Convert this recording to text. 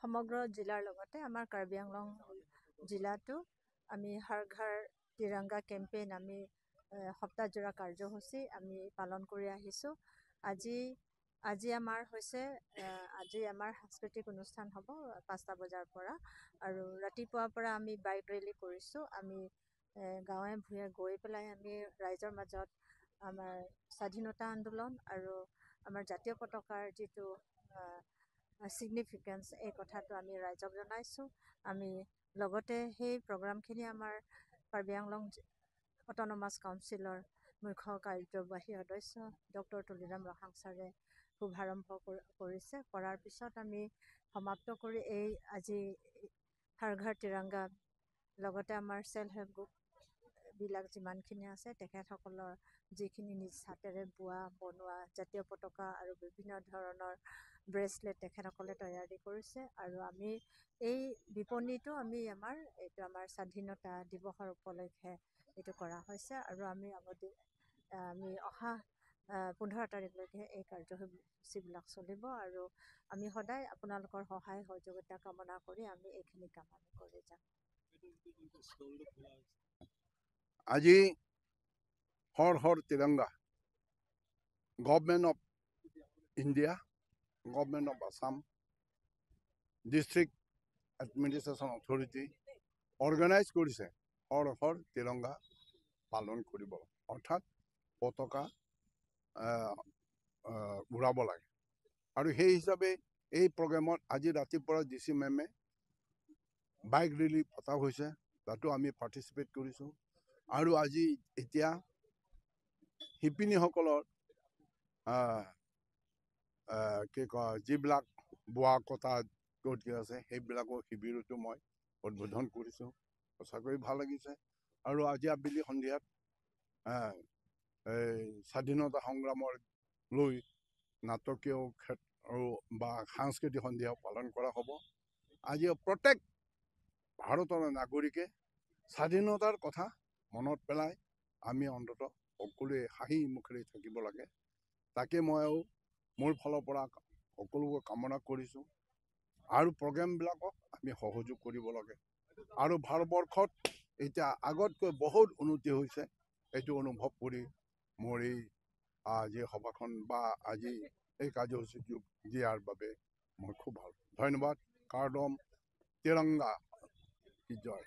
সমগ্ৰ জিলাৰ লগতে আমাৰ কাৰ্বি আংলং জিলাতো আমি হৰ ঘৰ তিৰংগা কেম্পেইন আমি সপ্তাহজোৰা কাৰ্যসূচী আমি পালন কৰি আহিছোঁ। আজি আজি আমাৰ হৈছে, আজি আমাৰ সাংস্কৃতিক অনুষ্ঠান হ'ব 5টা বজাৰ পৰা আৰু ৰাতিপুৱাৰ পৰা আমি বাইক ৰেলী কৰিছোঁ। আমি গাঁৱে ভূঞে গৈ পেলাই আমি ৰাইজৰ মাজত আমাৰ স্বাধীনতা আন্দোলন আৰু আমাৰ জাতীয় পতাকাৰ যিটো ছিগনিফিকেঞ্চ, এই কথাটো আমি ৰাইজক জনাইছোঁ। আমি লগতে সেই প্ৰগ্ৰামখিনি আমাৰ কাৰ্বি আংলং অট'নমাছ কাউন্সিলৰ মুখ্য কাৰ্যবাহী সদস্য ডক্টৰ তুলিৰাম ৰংহাং ছাৰে শুভাৰম্ভ কৰিছে। কৰাৰ পিছত আমি সমাপ্ত কৰি এই আজি হৰ ঘৰ তিৰংগা, লগতে আমাৰ চেল্ফ হেল্প গ্ৰুপবিলাক যিমানখিনি আছে, তেখেতসকলৰ যিখিনি নিজ হাতেৰে বোৱা বনোৱা জাতীয় পতাকা আৰু বিভিন্ন ধৰণৰ ব্ৰেচলেট তেখেতসকলে তৈয়াৰী কৰিছে আৰু আমি এই বিপণীটো আমি আমাৰ এইটো আমাৰ স্বাধীনতা দিৱসৰ উপলক্ষে এইটো কৰা হৈছে আৰু আমি অহা 15 তাৰিখলৈকে এই কাৰ্যসূচীবিলাক চলিব আৰু আমি সদায় আপোনালোকৰ সহায় সহযোগিতা কামনা কৰি আমি এইখিনি কাম আমি কৰি যাম। আজি Har Har Tiranga, Government of India, Government of Assam, District Administration Authority organise কৰিছে হৰ হৰ তিৰংগা পালন কৰিব, অৰ্থাৎ পতাকা উৰাব লাগে। আৰু সেই হিচাপে এই প্ৰগ্ৰেমত আজি ৰাতিপুৱা ডি চি মেমে বাইক ৰেলী পতা হৈছে, তাতো আমি পাৰ্টিচিপেট কৰিছোঁ। আৰু আজি এতিয়া শিপিনীসকলৰ কি কয়, যিবিলাক বোৱা কটা ক'ত আছে, সেইবিলাকৰ শিবিৰতো মই উদ্বোধন কৰিছোঁ। সঁচাকৈ ভাল লাগিছে। আৰু আজি আবেলি সন্ধিয়াত এই স্বাধীনতা সংগ্ৰামৰ লৈ নাটকীয় ক্ষেত্ৰ বা সাংস্কৃতিক সন্ধিয়াও পালন কৰা হ'ব। আজি প্ৰত্যেক ভাৰতৰ নাগৰিকে স্বাধীনতাৰ কথা মনত পেলাই আমি অন্ততঃ সকলোৱে হাঁহি মুখেৰে থাকিব লাগে। তাকে ময়ো মোৰ ফালৰ পৰা সকলোকে কামনা কৰিছোঁ আৰু প্ৰগ্ৰেমবিলাকক আমি সহযোগ কৰিব লাগে। আৰু ভাৰতবৰ্ষত এতিয়া আগতকৈ বহুত উন্নতি হৈছে, এইটো অনুভৱ কৰি মোৰ এই আজি সভাখন বা আজি এই কাৰ্যসূচীটো দিয়াৰ বাবে মই খুব ভাল, ধন্যবাদ। কাৰ্দম তিৰংগা কি জয়!